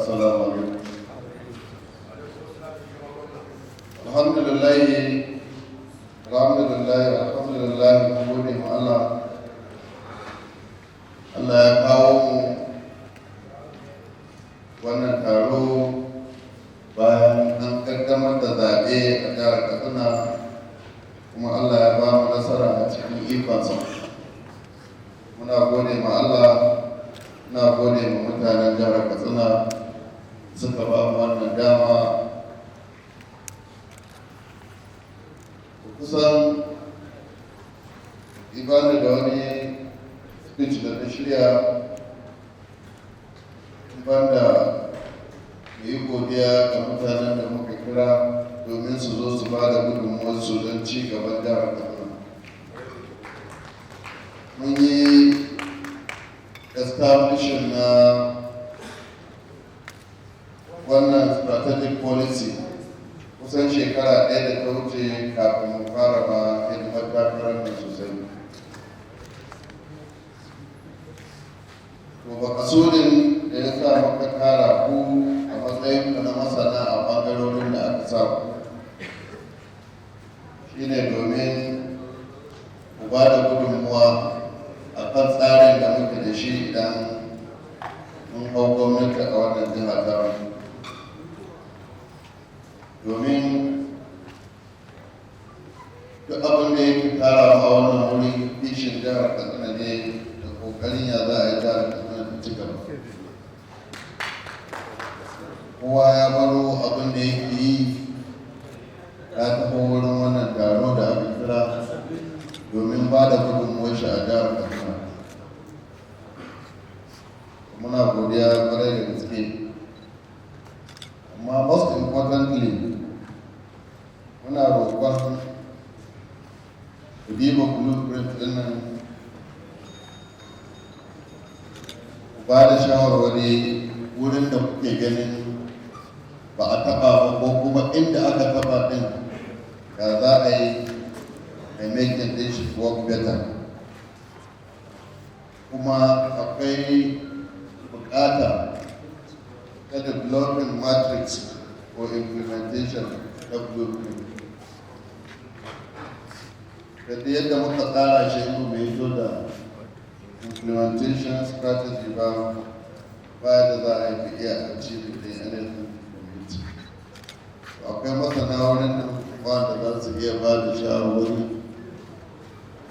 Assalamu alaikum. Alhamdulillah, alhamdulillah, alhamdulillah. Mun gode ma Allah. Allah ya kawo mu wannan taro bayan an kaddamar da zaɓe a jihar Katsina, kuma Allah ya ba mu nasara a cikin ikonsa. Muna gode ma Allah, muna gode ma mutanen jihar Katsina suka ba mu wannan dama. Kusan ibana da wani speech da na shirya banda mu yi godiya ga mutanen da muka kira domin su zo su ba da gudunmuwarsu don ci gaban jihar Katsina. Mun yi establishing na wannan strategic policy kusan shekara 1 da ta wuce, kafin mu fara ma hidimar takarar nan sosai. To, makasudin da ya sa muka tara ku a matsayin ku na masana a ɓangarorin da aka sa ku shine domin ku ba da gudunmuwa a kan tsarin da muke da shi idan mun hau gwamnati a wannan jiha ta, domin duk abin da yake tara a wannan wuri kishin jihar Katsina ne da kokarin ya za a yi jihar Katsina ta ci gaba. Kowa ya baro abin da yake yi ya tafi wurin wannan taro da aka kira domin ba da gudunmuwar shi a jihar Katsina. Muna godiya kwarai da gaske. Amma most importantly, muna roƙon ku diba blueprint ɗin nan, ku ba da shawarwari wurin da kuke ganin ba a taɓa ba, ko kuma inda aka taɓa ɗin, ya za a yi a making this work better. Kuma akwai bukata ta developing matrix for implementation na blueprint. Yadda yadda muka tsara shi, in bai zo da implementation strategy ba, baya da za a yi iya achieving the anything from it. Akwai masana wurin nan wanda za su iya ba da shawarwari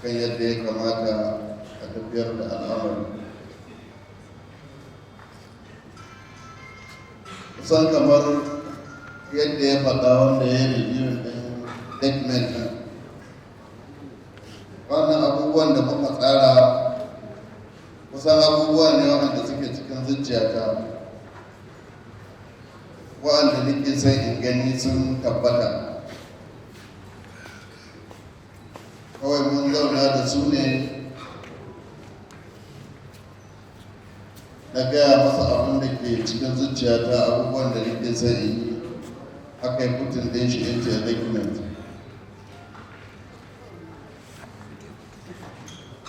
kan yadda ya kamata a tafiyar da al'amari. Kusan kamar yadda ya faɗa, wanda ya yi review ɗin document ɗin, wannan abubuwan da muka tsara kusan abubuwa ne waɗanda suke cikin zuciyata, waɗanda nake son in gani sun tabbata. Kawai mun zauna da su ne, na gaya masa abin da ke cikin zuciyata, abubuwan da nake son in yi, aka yi putting ɗin shi into a document.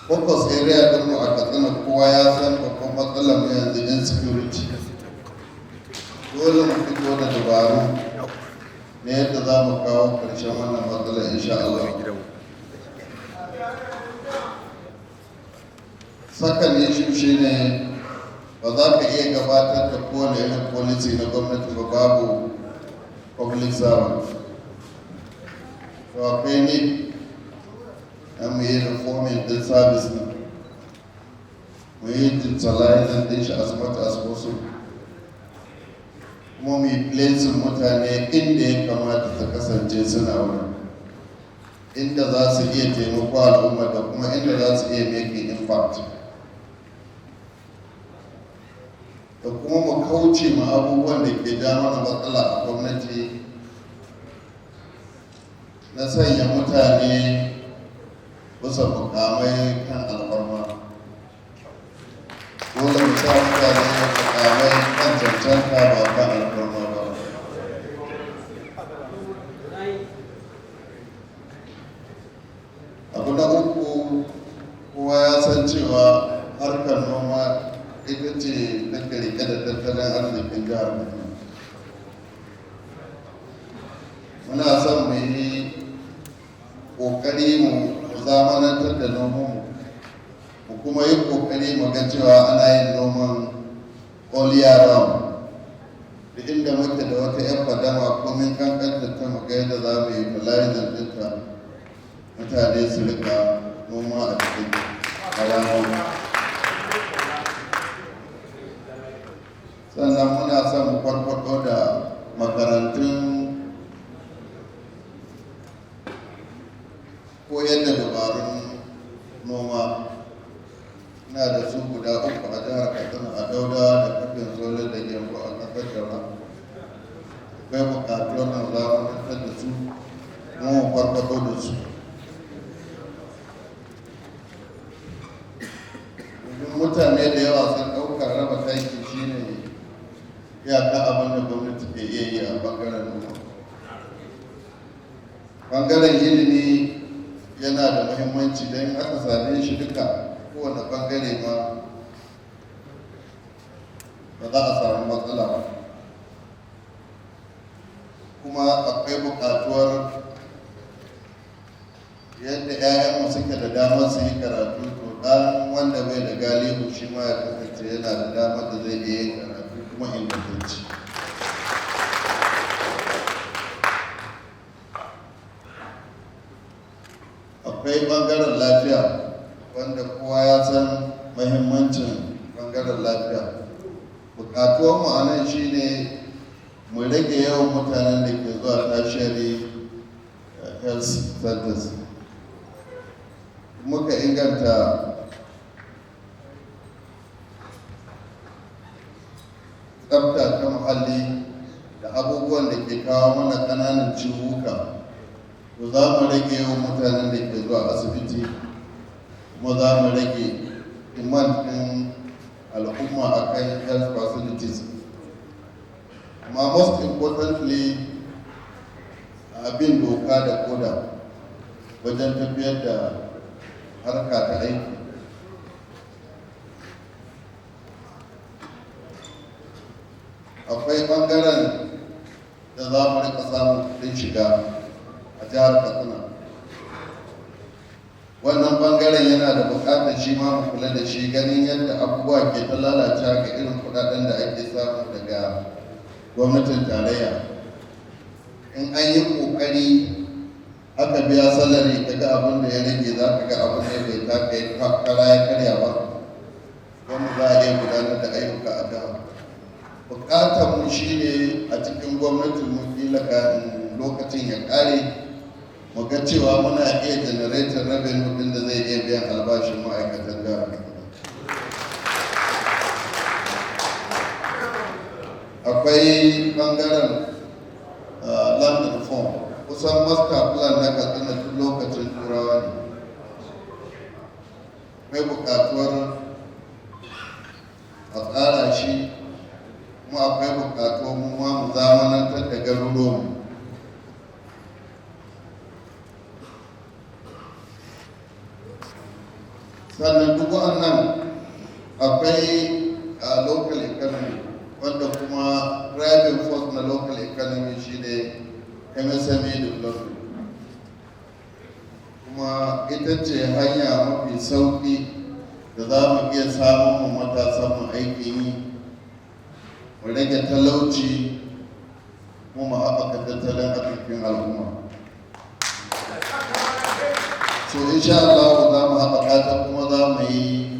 Focus area ɗinmu a Katsina, kowa ya san babban matsalar mu yanzu insecurity. Dole mu fito da dabaru na yadda za mu kawo ƙarshen wannan matsalar, insha Allah. Second issue shine ba za ka iya gabatar da kowane irin policy na gwamnati ba babu public servant. To, akwai need na mu yi reforming din service din, mu yi digitalizing din shi as much as possible, kuma mu yi placing mutane inda ya kamata su kasance suna wurin, inda za su iya taimako al'umma da kuma inda za su iya making impact, da kuma mu kauce ma abubuwan da ke ja mana matsala a gwamnati na sanya mutane bisa mukamai kan alfarma. Dole mu sa mutane mukamai kan cancanta, ba kan alfarma ba. Abu na uku, kowa ya san cewa harkar noma ita ce take rike da tattalin arzikin jihar. jihar Katsina. Muna son mu yi ƙoƙari mu zamanantar da nomanmu, mu kuma yi ƙoƙari mu ga cewa ana yin noman all year round. Duk inda muke da wata 'yan fadama, komin kankantar ta, mu ga yadda za mu yi utilizing ɗinta, mutane su rika noma a cikin ranar. Sannan muna son mu farfaɗo da makarantun koyar da dabarun noma. Ina da su guda uku a jihar Katsina, a Daudawa da Kafin Sole da Gembu a ƙasar Daura. Akwai buƙatuwar mu zamanantar da su kuma mu farfaɗo da su, domin mutane da yawa sun ɗauka raba taki shine iyaka abin da gwamnati ke iya yi a ɓangaren noma. Ɓangaren ilimi yana da muhimmanci, don aka same shi duka, kowane ɓangare ma ba za a samu matsala ba. Kuma akwai buƙatuwar yadda 'ya'yanmu suke da damar su yi karatu, to ɗan wanda bai da galihu shi ma ya kasance yana da damar da zai iya yin karatu kuma ingantacce. Akwai ɓangaren lafiya, wanda kowa ya san mahimmancin ɓangaren lafiya. Buƙatuwanmu a nan shine mu rage yawan mutanen da ke zuwa tertiary health centers. Muka inganta tsafta ta muhalli da abubuwan da ke kawo mana ƙananan ciwuka, to za mu rage yawan mutanen da ke zuwa asibiti, kuma za mu rage demand ɗin al'umma akan health facilities. Amma most importantly, abin doka da koda wajen tafiyar da harka ta aiki. Akwai ɓangaren da za mu rika samun kuɗin shiga a jihar Katsina. Wannan ɓangaren yana da buƙatar shi ma mu kula da shi, ganin yadda abubuwa ke ta lalacewa ga irin kuɗaɗen da ake samu daga gwamnatin tarayya. In an yi ƙoƙari aka biya salary, ka ga abin da ya rage, za ka ga abin da bai taka kara ya karya ba wanda za a iya gudanar da ayyuka a jiha. Bukatar mu shine a cikin gwamnatin mu, kila kan lokacin ya kare, mu ga cewa muna iya generating revenue din da zai iya biyan albashin ma'aikatan jihar. Akwai bangaren land reform. Kusan master plan na Katsina tun lokacin Turawa ne. Akwai bukatuwar a tsara shi, kuma akwai bukatuwar mu ma mu zamanantar da garuruwanmu. Sannan duk wa'annan, akwai a local economy, wanda kuma driving force na local economy shine MSME development, kuma ita ce hanya mafi sauƙi da za mu iya samun mu matasan mu aikin yi, mu rage talauci, kuma mu haɓaka tattalin arzikin al'umma. So insha Allah za mu haɓaka ta, kuma za mu yi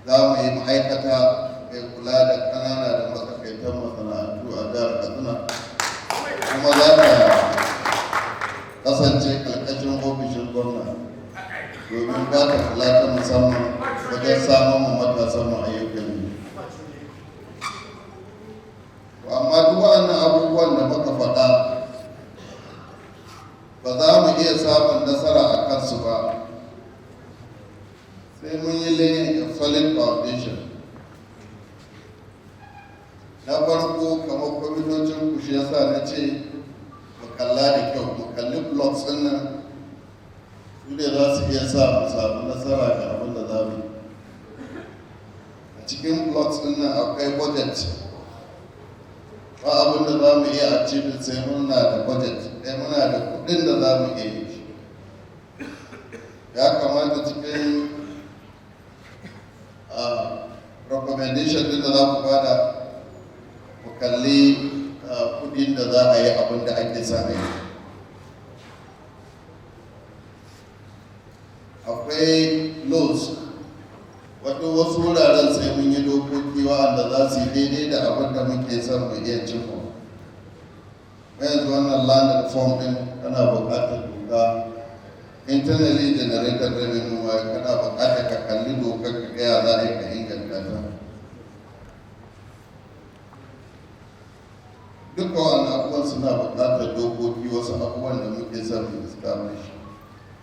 ma'aikata mai kula da ƙanana da matsakaitan masana'antu a jihar Katsina, kuma za ta kasance ƙarƙashin ofishin gwamna domin ba ta kula ta musamman wajen samun mu matasan mu ayyukan yi. Amma duk waɗannan abubuwan da muka faɗa, ba za mu iya samun nasara a kansu ba sai mun yi laying a solid foundation. Na farko, kamar kwamitocin ku, shi yasa na ce mu kalla da kyau, mu kalli blocks ɗin nan, su ne za su iya sa mu samu nasara ga abin da za mu yi. A cikin blocks ɗin nan akwai budget. Ba abin da za mu iya achieving sai muna da budget, sai muna da kudin da za mu iya yi. Ya kamata cikin recommendation din da za ku bada, ku kalli kudin da za a yi abin da ake sa a yi. Akwai laws, wato wasu wuraren sai mun yi dokoki wa'anda za su yi daidai da abin da muke son mu iya cimma. Yanzu wannan land reform din, kana buƙatar doka. Internally generated revenue ma, kana buƙatar ka kalli dokar ka gaya za a yi ka inganta ta. Duka wannan abubuwan suna buƙatar dokoki, wasu abubuwan da muke son mu establish,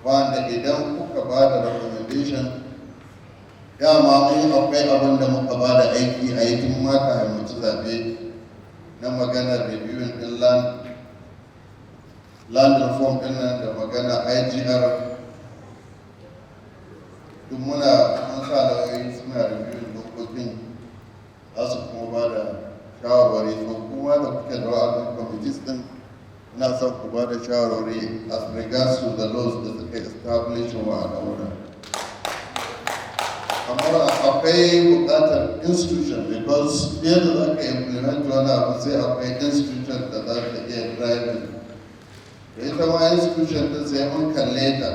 wanda idan kuka ba da recommendation, dama mu akwai abin da muka ba da aiki a yi tun ma kafin mu ci zaɓe, na maganar reviewing din land reform din nan da magana IGR. Duk muna an sa lauyoyi suna reviewing dokokin, za su kuma ba da shawarwari. So kuma da kuke da wa'adin committees din, ina son ku ba da shawarwari as regards to the laws da suka establish wa a wurin. Kamar akwai buƙatar institution, because yadda za ka implement wani abu sai akwai institution da za ta iya driving. Da ita ma institution din, sai mun kalle ta,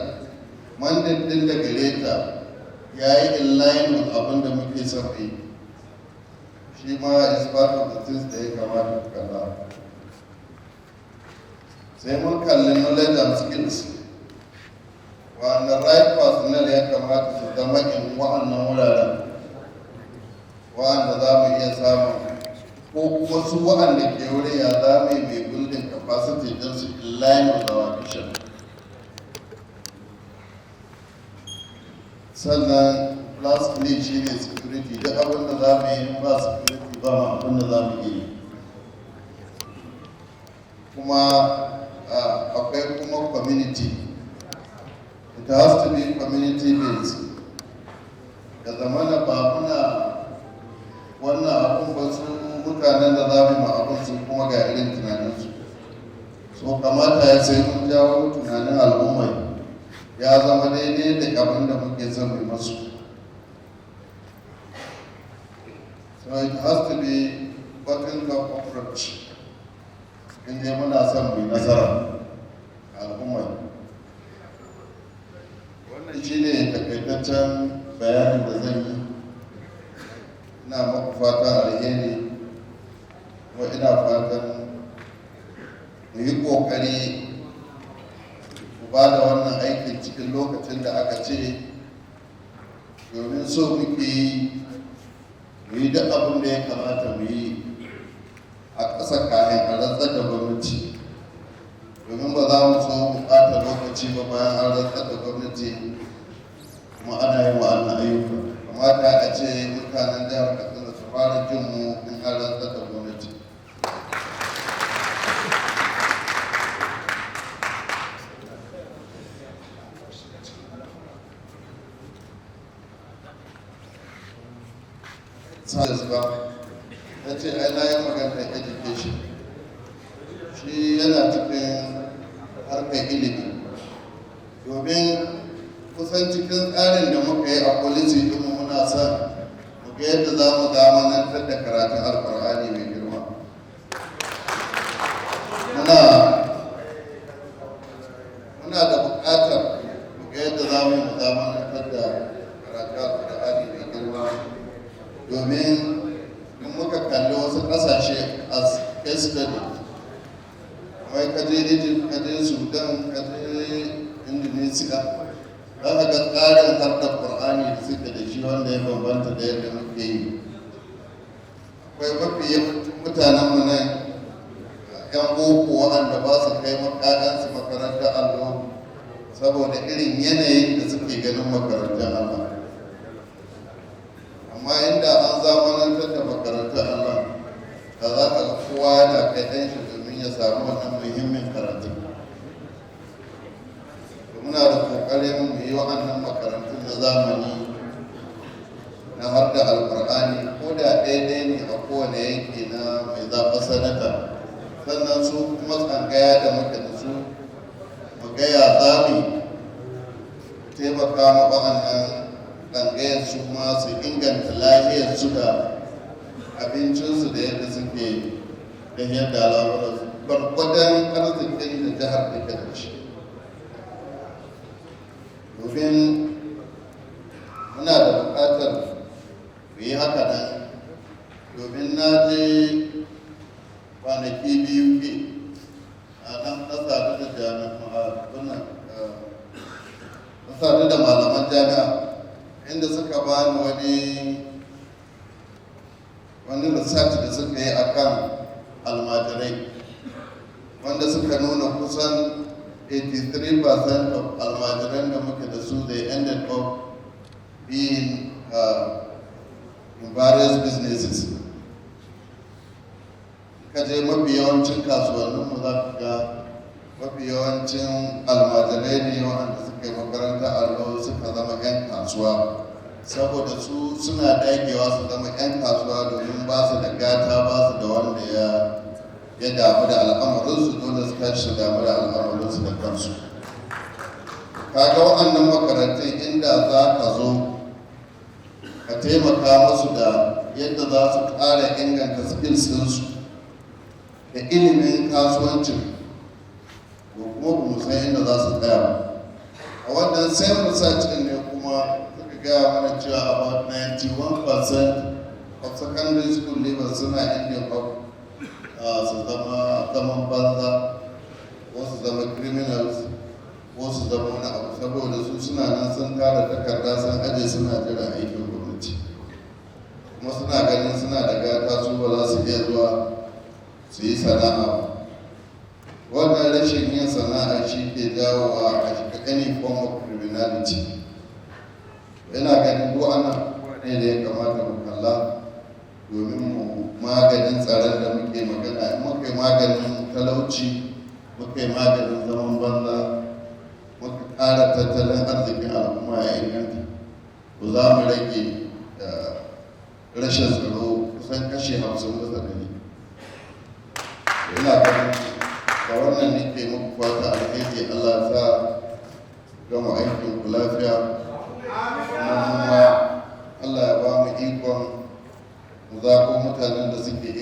mandate din da gare ta ya yi in line with abin da muke son yi. Shi ma is part of the things da ya kamata ku kalla. Sai mun kalli knowledge and skills, wanda right personnel ya kamata su zama in wa'annan wuraren, wa'anda za mu iya samun, ko kuma su wa'anda ke wurin, ya za mu yi mai building capacity din su in line with our vision. Sannan lastly shi ne security. Duk abin da za mu yi, ba security, ba ma abin da za mu iya. Kuma akwai kuma community. It has to be community based, ya zamana ba muna wannan abun ba, su mutanen da za mu yi ma abun su kuma ga irin tunaninsu. So kamata ya sai mun jawo tunanin al'ummai ya zama daidai da abin da muke son mu masu. So it has to be bottom up approach in dai muna son mu yi nasara al'ummai. Wannan shine takaitaccen bayanin da zan yi. Ina maku fatan alheri, kuma ina fatan mu yi ƙoƙari ku ba da wannan aikin cikin lokacin da aka ce, domin so muke yi mu yi duk abin da ya kamata mu yi a ƙasa kafin a rantsar da gwamnati, domin ba za mu so mu ɓata lokaci ba bayan an rantsar da gwamnati kuma ana yin wa'annan ayyuka. Kamata a ce mutanen jihar Katsina su fara jin mu in an rantsar da gwamnati. Science ba ya ce ai na yi maganar education, shi yana cikin harkar ilimi, domin kusan cikin tsarin da muka yi a policy ɗinmu, muna son mu ga yadda za mu zamanantar da karatun Alkur'ani mai girma. Muna da buƙatar mu ga yadda za mu zamanantar da karatun Alkur'ani mai girma, domin in muka kalli wasu ƙasashe as case study, kamar ka je Egypt, ka je Sudan, ka je Indonesia, za ka ga tsarin harkar Ƙur'ani da suke da shi wanda ya bambanta da yadda muke yi. Akwai mafi yawancin mutanenmu nan 'yan boko waɗanda ba su kai ƴaƴansu makarantar allo saboda irin yanayin da suke ganin makarantar allo. Amma inda an zamanantar da makarantar allo, da za ka ga kowa yana kai ɗan shi domin ya samu wannan muhimmin karatu. Muna da ƙoƙarin mu yi wa'annan makarantun na zamani na har da Alƙur'ani, ko da ɗaya ne a kowane yanki na mai zaɓar. Sanata. Sannan su kuma tsangaya da muke da su, mu gaya za mu taimaka ma wa'annan tsangayar su ma su inganta lafiyar su da abincinsu da yadda suke da yadda al'amuransu, gwargwadon arzikin da jihar take da shi, domin muna da buƙatar mu yi haka nan. Domin na je kwanaki biyu ke a nan, na sadu da jami'a, na sadu da malaman jami'a, inda suka bani wani research da suka yi akan almajirai, wanda suka nuna kusan 83% of almajiran da muke da su, they ended up being in various businesses. Ka je mafi yawancin kasuwanninmu, za ka ga mafi yawancin almajirai ne waɗanda suka yi makaranta allo suka zama 'yan kasuwa, saboda su suna dagewa su zama 'yan kasuwa domin ba su da gata, ba su da wanda ya damu da al'amuransu. Dole su tashi su damu da al'amuransu da kansu. Kaga waɗannan makarantun, inda za ka zo ka taimaka musu da yadda za su ƙara inganta skills ɗinsu da ilimin kasuwancin, ko kuma ba mu san inda za su tsaya ba. A wannan same research ɗin ne kuma suka gaya mana cewa about 91% of secondary school leavers suna ending up su zama zaman banza, ko su zama criminals, ko su zama wani abu, saboda su suna nan sun tara takarda sun aje, suna jira aikin gwamnati, kuma suna ganin suna da gata, su ba za su iya zuwa su yi sana'a ba. Wannan rashin yin sana'a shi ke jawowa a shiga any form of criminality. Ina ganin duk wannan abubuwa ne da ya kamata mu kalla domin mu maganin tsaron da muke magana. In muka yi maganin talauci, muka yi maganin zaman banza, muka ƙara tattalin arzikin al'umma ya inganta, to za mu rage rashin tsaro kusan kashi 50%. Ina ganin da wannan nake muku fata alheri. Allah ya sa gama aikin ku lafiya, kuma Allah ya ba mu ikon mu zaɓo mutanen da suke iya.